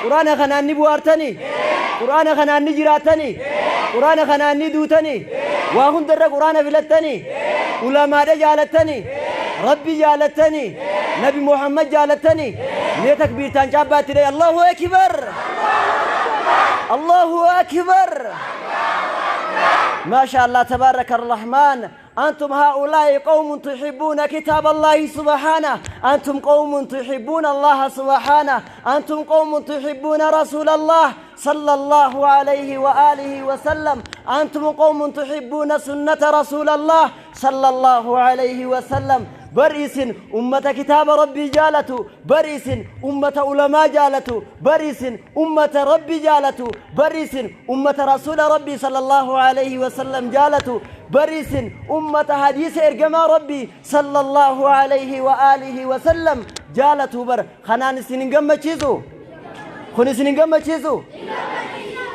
Qur'aana kanaan ni bu'aartanii? Qur'aana kanaan ni jiraattanii? Qur'aana kanaan ni duutanii? Waa hundarra Qur'aana filattanii? Ulamaadha jaalattanii? Rabbi jaalattanii? Nabi Muhammad jaalattanii? Mee takbiirtaan caabbaatti dhayi. Allahu Akbar! Allahu Akbar! Maasha Allah tabaaraka Arrahmaan. أنتم هؤلاء قوم تحبون كتاب الله سبحانه، أنتم قوم تحبون الله سبحانه، أنتم قوم تحبون رسول الله صلى الله عليه وآله وسلم، أنتم قوم تحبون سنة رسول الله صلى الله عليه وسلم. Bar isin ummata kitaaba Rabbii jaalatu, bar isin ummata ulamaa jaalatu, bar isin ummata Rabbi jaalatu, bar isin ummata rasuula Rabbii sallallahu alayhi wasallam jaalatu, bar isin ummata hadiisa ergamaa Rabbii sallallahu alayhi wa alihi wasallam jaalatu. Bar kanaan isin hin gammachiisu? Kun isin hin gammachiisu?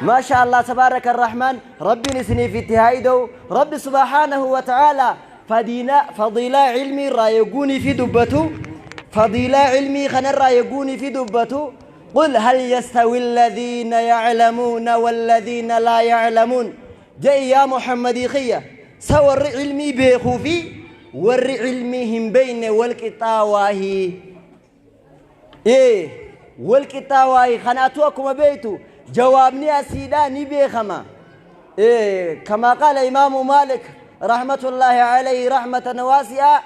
Maasha Allah tabaaraka arrahmaan. Rabbiin isiniif itti haa ida'u. Rabbi subhaanahu wa ta'aalaa fadiilaa fadiilaa ilmii irraa yeguunii fi dubbatu, fadiilaa ilmii kanarraa yeguunii fi dubbatu, قل هل يستوي الذين يعلمون والذين لا يعلمون. Je'i yaa Muhammadii kiyya, sa warri ilmii beekuu fi warri ilmii hin beeyne wal qixxaawaahii? Ee, wal qixxaawaahii? Kanaatu akkuma beeytu jawaabni asiidhaa ni beekama. Ee, كما قال إمام مالك رحمة الله عليه رحمة واسعة,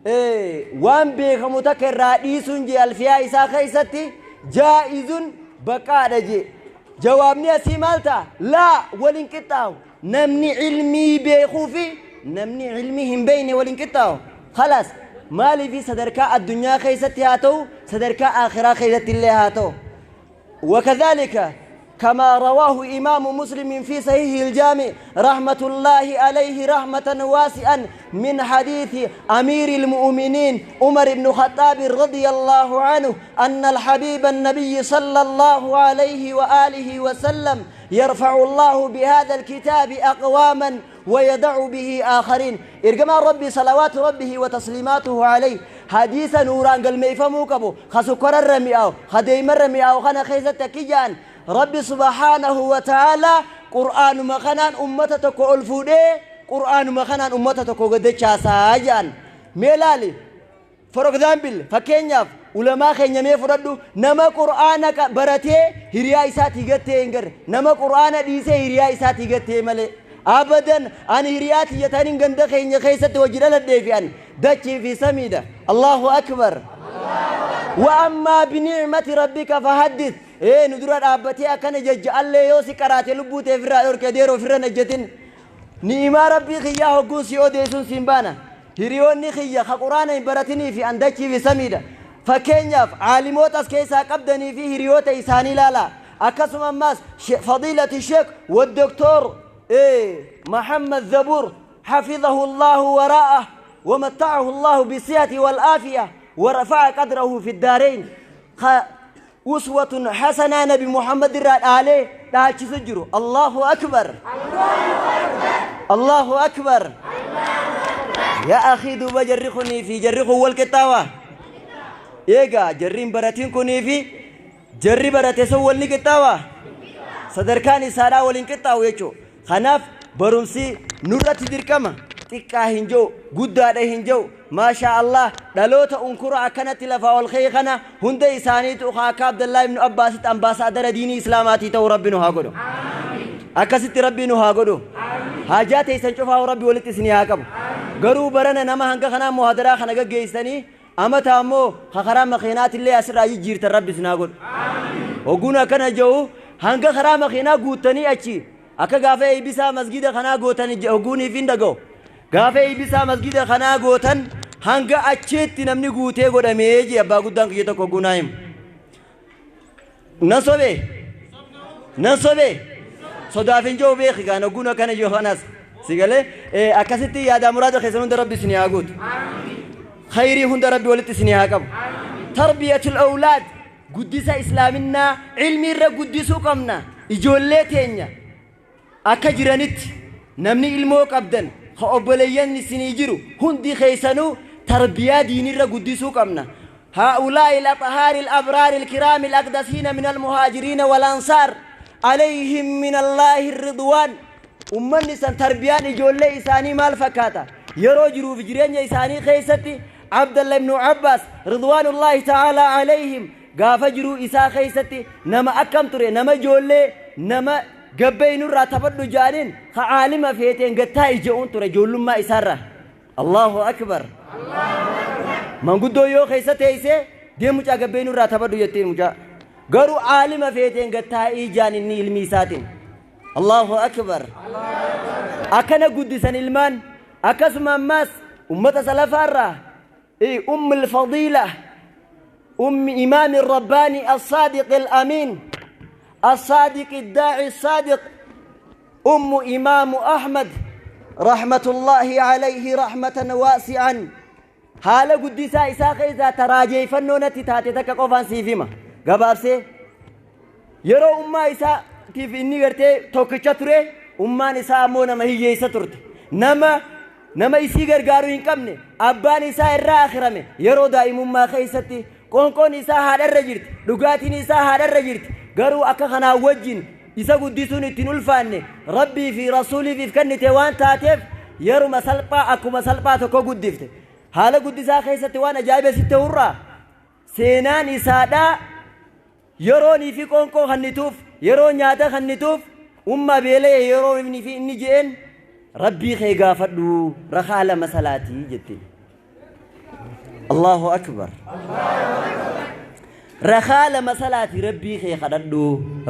ee, waan beekamu takka irraa dhiisuun jee alfiyaa isaa keessatti جائز baqaadha jee. Jawaabni asii maal ta'a? Laa, waliin qixxaawu. Namni ilmii beekuu fi namni ilmii hin beekne waliin qixxaawu. خلاص, maaliifi sadarkaa addunyaa keessatti haa ta'u, sadarkaa akhiraa keessatti illee haa ta'u. وكذلك كما رواه إمام مسلم في صحيح الجامع رحمة الله عليه رحمة واسعا من حديث أمير المؤمنين عمر بن الخطاب رضي الله عنه أن الحبيب النبي صلى الله عليه وآله وسلم يرفع الله بهذا الكتاب أقواما ويضع به آخرين. Ergamaa Rabbi صلوات ربه وتسليماته عليه hadiisa nuuraan galmeeffamuu qabu, ka sukkararra mi'aawu, ka deemarra mi'aawu kana keessatti akki jedhan: Rabbi سبحانه وتعالى qur'aanuma kanaan ummata tokko ol fuudhee, qur'aanuma kanaan ummata tokko gaddachaasaa jedhan. Mee laali, for example, fakkeenyaaf ulamaa keenya mee fudhadhu. Nama qur'aana baratee hiriyaa isaatii gattee hin garre, nama qur'aana dhiisee hiriyaa isaatii gattee malee abadan. Ani hiriyaa tiyyataniin ganda keenya keessatti hojii dhaladhee fi ani dachii fi samiidha. Allahu akbar! وأما بنعمة ربك فحدث. Ee, nu dura dhaabbatee akkana jajja'allee yoo si qaraate lubbuu ta'e ofirraa dhorke, deeroo ofirra najjatin. Ni'imaa Rabbii kiyyaa hogguun si odeessuun siin baana. Hiriyoonni kiyya ka quraana hin baratinii fi an dachii fi samiidha. Fakkeenyaaf caalimoota as keessaa qabdanii fi hiriyoota isaanii ilaala. Akkasuma ammaas فضيلة الشيخ والدكتور محمد زبور حفظه الله وراءه ومتعه الله بالصحة والعافية ورفع قدره في الدارين، أسوة حسنة نبي محمد الراد عليه dhaalchisu jiru. Allahu akbar! Allahu akbar! يا أخي, duuba jarri kunii fi jarri kun wal qixxaawa? Eegaa jarriin baratiin kunii fi jarri barate sun walni qixxaawa? Sadarkaan isaadhaa waliin qixxaawu jechuu. Kanaaf barumsi nurratti dirqama. Xiqqaa hin jiru, guddaadha hin jiru. Maashaa Allah, dhaloota unkura akkanatti lafaa ol ka'e kana hunda isaaniitu akka Abdallaa ibnu Abbaasitti ambaasaadara diinii islaamaatii ta'uu Rabbi nu haa godhu. Akkasitti Rabbi nu haa godhu. Haajaa teessan cufaa Rabbi walitti isinii haa qabu. Garuu barana nama hanga kanaa muhaadaraa kana gaggeessanii amata ammoo karaa makiinaatillee asirraa jijjiirtan Rabbi isin haa godhu. Hogguun akkana jiru hanga karaa makiinaa guuttanii achi akka gaafa eebbisaa masgida kanaa gootan hogguuniif hin dhaga'u. Gaafa eebbisaa masgida kanaa gootan hanga achitti namni guutee godhamee jee abbaa guddaan kiyya tokko hogguunaa himu. Nan sobee? Nan sobee? Sodaaf hin jiru beeki gaan hogguun akkana jiru kanas. Si galee akkasitti yaadaa muraada keessan hunda Rabbi isinii haa guutu. Khayrii hunda Rabbi walitti isinii haa qabu. تربية الأولاد, guddisa islaaminaa ilmi irra guddisuu qabna ijoollee teenya akka jiranitti. Namni ilmoo qabdan, ka obboleeyyan isinii jiru hundi keessanuu tarbiyaa diinirra guddisuu qabna. هؤلاء الأطهار الأبرار الكرام الأقدسين من المهاجرين والأنصار عليهم من الله الرضوان. Ummanni san tarbiyaan ijoollee isaanii maal fakkaata? Yeroo jiruuf jireenya isaanii keessatti Abdallah ibnu Abbaas ridwaanullaahi ta'aalaa alayhim gaafa jiruu isaa keessatti nama akkam ture? Nama ijoollee nama gabbeeynurraa taphadhu ja'aniin ka aalima feeteen gattaa'i je'uun ture ijoollummaa isaarraa. Allahu akbar. Manguddoo yoo keessa teessee deem mucaa gabbeeynurraa taphadhu jettiin mucaa. Garuu aalima feeteen gattaa'ii jaan inni ilmi isaatiin. Allahu akbar. Akkana guddisan ilmaan. Akkasuma ammaas ummata salafaarraa ummi alfadiila, ummi imaami rabbaani as-saadiq al-amiin, as-saadiq ad-daa'i as-saadiq, ummu imaamu Ahmad rahmatullahi alayhi rahmatan waasi'an, haala guddisaa isaa keessaa taraajeeffannoo natti taate takka qofaan siif hima gabaabsee. Yeroo ummaa isaatiif inni gartee tokkicha ture, ummaan isaa ammoo nama hiyyeessa turte, nama isii gargaaru hin qabne. Abbaan isaa irraa akhirame yeroo daa'imummaa keessatti. Qoonqoon isaa haadharra jirti, dhugaatiin isaa haadharra jirti. Garuu akka kanaa wajjin isa guddisuun ittiin ulfaanne. Rabbii fi rasuuliif kennite waan taateef yeruma salphaa, akkuma salphaa tokko guddifte. Haala guddisaa keessatti waan ajaa'iba sitti ta'urraa seenaan isaadhaa, yeroonii fi qoonqoo kannituuf, yeroo nyaata kannituuf, umma beela'e yeroo inni fi inni je'een, "Rabbii kee gaafadhu, rakaa lama salaatii," jettiin. Allahu akbar. "Rakaa lama salaatii, rabbii kee kadhadhu,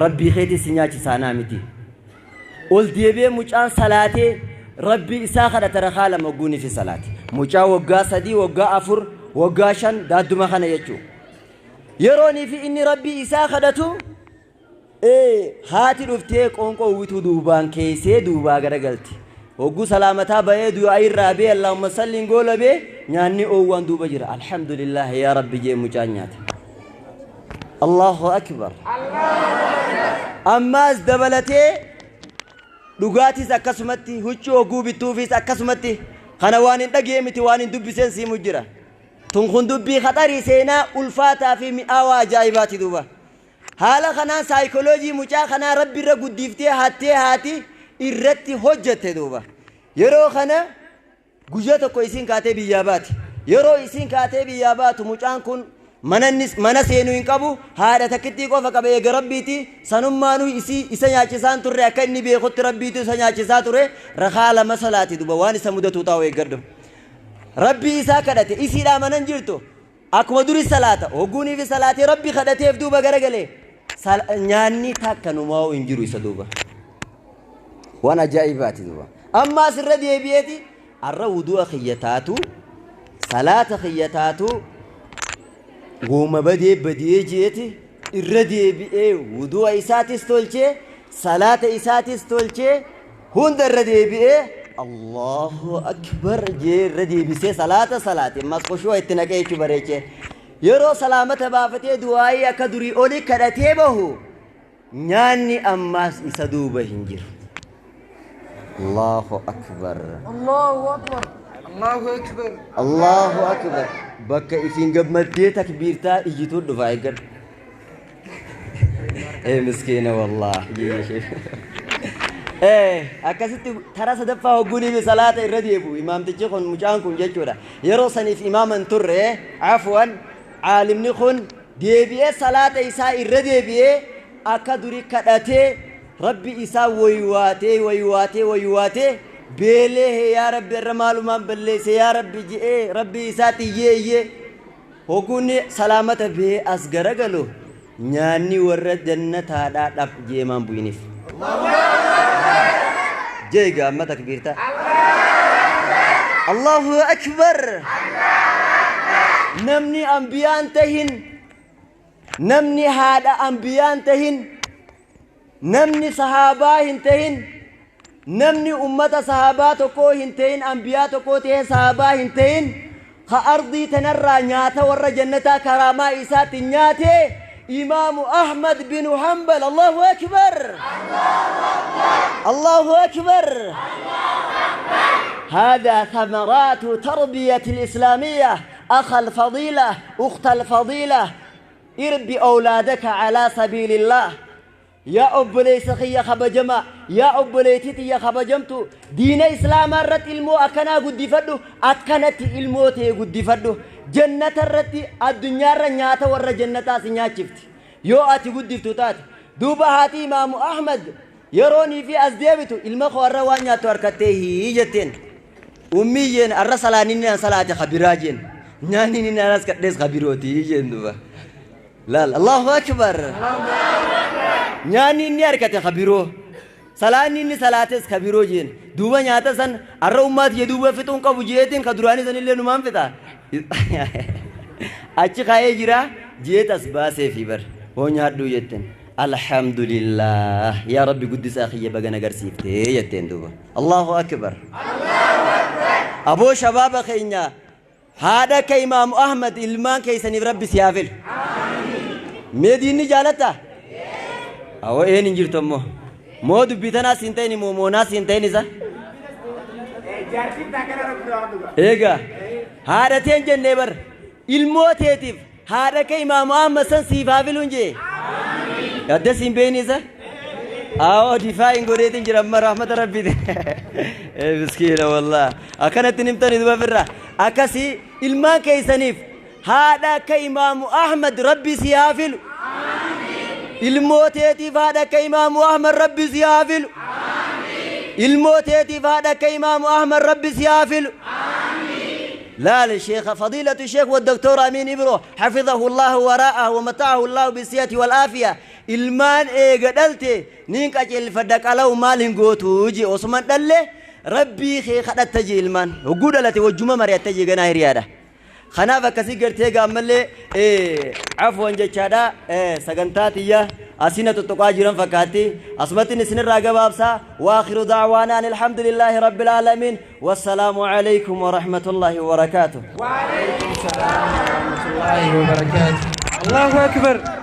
rabbii keetis si nyaachisaanaa miti." Ol deebi'ee mucaan salaatee rabbii isaa kadhata. Rakaa lama ogguunii fi salaati. Mucaa waggaa 3, waggaa 4, waggaa 5 daadduma kana jechuudha. Yeroonii fi inni rabbii isaa kadhatu, haati dhuftee qoonqoo uwwituu duubaan keessee duubaa garagalti. Hogguu salaamataa bahee du'aa irraa bee Allahumma salliin goola bee nyaanni oowwaan duuba jira. "Alhamdulillah yaa rabbi," jee mucaan nyaata. Allahu akbar. Ammaas dabalatee dhugaatis akkasumatti, huccuu hogguu bittuufis akkasumatti. Kana waan hin dhagee miti, waan hin dubbiseen siimu jira. Tun kun dubbii khaxarii, seenaa ulfaataa fi mi'aawaa ajaa'ibaati duuba. Haala kanaan saayikoloojii mucaa kanaa rabbi irra guddiftee hattee haati irratti hojjette duuba. Yeroo kana guyyaa tokko isiin kaatee biyyaa baati. Yeroo isiin kaatee biyyaa baatu mucaan kun mana seenuu hin qabu, haadha takkittii qofa qaba eega rabbiiti. Sanummaanuu isii isa nyaachisaan turre, akka inni beekutti rabbiitu isa nyaachisaa ture. Rakaa lama salaati duba, waan isa mudatu taa'u eeggadhu. Rabbii isaa kadhate, isiidhaa manan jirtu. Akkuma duri salaata hogguunii fi salaatee rabbi kadhateef duuba garagalee nyaanni takka numaa'u hin jiru isa duuba. Waan ajaa'ibaati duuba. Ammaas irra deebi'eeti, "Arra wudu'a kiyya taatu, salaata kiyya taatu, wooma badee badee," jeeti irra deebi'ee wudu'a isaatis tolchee, salaata isaatis tolchee, hunda irra deebi'ee Allahu akbar jee irra deebisee salaata salaate. Ammas khushuu'a itti naqee jechuu bareechee. Yeroo salaamata baafatee du'aayii akka durii oli kadhatee bahu, nyaanni ammaas isa duuba hin jiru. Allahu akbar. Allahu akbar. Allahu akbar. Allahu akbar. Bakka isin gammaddee takbiirtaa iyyituu dhufa eeggadhu. Ee miskiina wallah. Akkasitti tara sadaffaa hogguunii fi salaata irra deebu imaamtichi kun, mucaan kun jechuudha. Yeroo saniif imaama hin turre, afwan, caalimni kun deebi'ee salaata isaa irra deebi'ee akka duri kadhatee rabbi isaa waywaatee waywaatee waywaatee, "Beelee yaa rabbi, irra maalumaan balleesse yaa rabbi," je'ee rabbi isaatti iyyee iyyee hogguunni salaamata bee as garagalu, "Nyaanni warra jannataadhaa dhab," je'ee maan bu'iniif. Jeega amma takbiirta. Allahu akbar. Namni ambiyaan tahin, namni haadha ambiyaan tahin, namni sahaabaa hin tahin, namni ummata sahaabaa tokkoo hin tahin, ambiyaa tokkoo ta'ee sahaabaa hin tahin, ka ardii tanarraa nyaata warra jannataa karaamaa isaatti nyaate Imaamu Ahmad bin Hanbal. Allahu akbar, Allahu akbar. هذا ثمرات تربية الإسلامية. أخ الفضيلة، أخت الفضيلة، اربي أولادك على سبيل الله. Yaa obboleessa kiyya kabajamaa, yaa obboleettii tiyya kabajamtu, diina islaamaa irratti ilmoo akkanaa guddifadhu, akkanatti ilmoo tee guddifadhu. Jannata irratti addunyaarra nyaata warra jannataa si nyaachifti yoo ati guddiftu taate. Duuba haati Imaamu Ahmad yeroonii fi as deebitu, ilma koo har'a waan nyaattu harkattee hii jetteen. Ummiyyeen har'a salaaninni an salaate kabiraa jeen. Nyaanni inni anas kadhees kabirooti jeen duuba. Laal, Allahu akbar. Nyaanni inni harkate kabiroo. Salaanni inni salaates kabiroo jeen. Duuba nyaata san har'a ummaati jee duuba fixuun qabu jeetiin ka duraanii san illee numaan fixa. Achi kaa'ee jira jeet as baasee fi bar. Hoo nyaadhuu jetteen. Alhamdulillah, yaa Rabbi guddisaa kiyya baga nagarsiiftee jetteen duuba. Allahu akbar. Aboo shabaaba keenya, haadha akka Imaamu Ahmad ilmaan keessaniif Rabbi si haa filu. Mee diinni jaalatta? Awoo een hin jirtu ammoo. Moo dubbii tanaas hin ta'in moo moonaas hin ta'in isa? Egaa haadha teen jennee bar ilmoo teetiif haadha akka Imaamu Ahmad san siif haa filuun jee. Adda siin beeyni isa? Awoo difaa hin godheetin jira amma rahmata Rabbiiti. Miskiina wallah. Akkanatti nimtani duba firra. Akkasii ilmaan keessaniif haadha akka Imaamu Ahmad Rabbi si haa filu. Ilmoo teetiif haadha akka Imaamu Ahmad Rabbi si haa filu. Ilmoo teetiif haadha akka Imaamu Ahmad Rabbi si haa filu. لا الشيخ فضيلة الشيخ والدكتور أمين إبرو حفظه الله وراءه ومتعه الله بالصحة والعافية، ilmaan eega dhalte niin qaceelfadha, qalawu maal hin gootu je. Osuman dhalle Rabbii kee kadhatta je. Ilmaan hogguu dhalate wajjuma mari'atta je, ganaa hiriyaadha. Kanaaf akkasii gartee gaammallee afwan jechaadha. Sagantaa tiyya asina tuttuqaa jiran fakkaatti, asumatti isinirraa gabaabsaa. وآخر دعوانا أن الحمد لله رب العالمين، والسلام عليكم ورحمة الله وبركاته. وعليكم السلام ورحمة الله وبركاته. الله أكبر.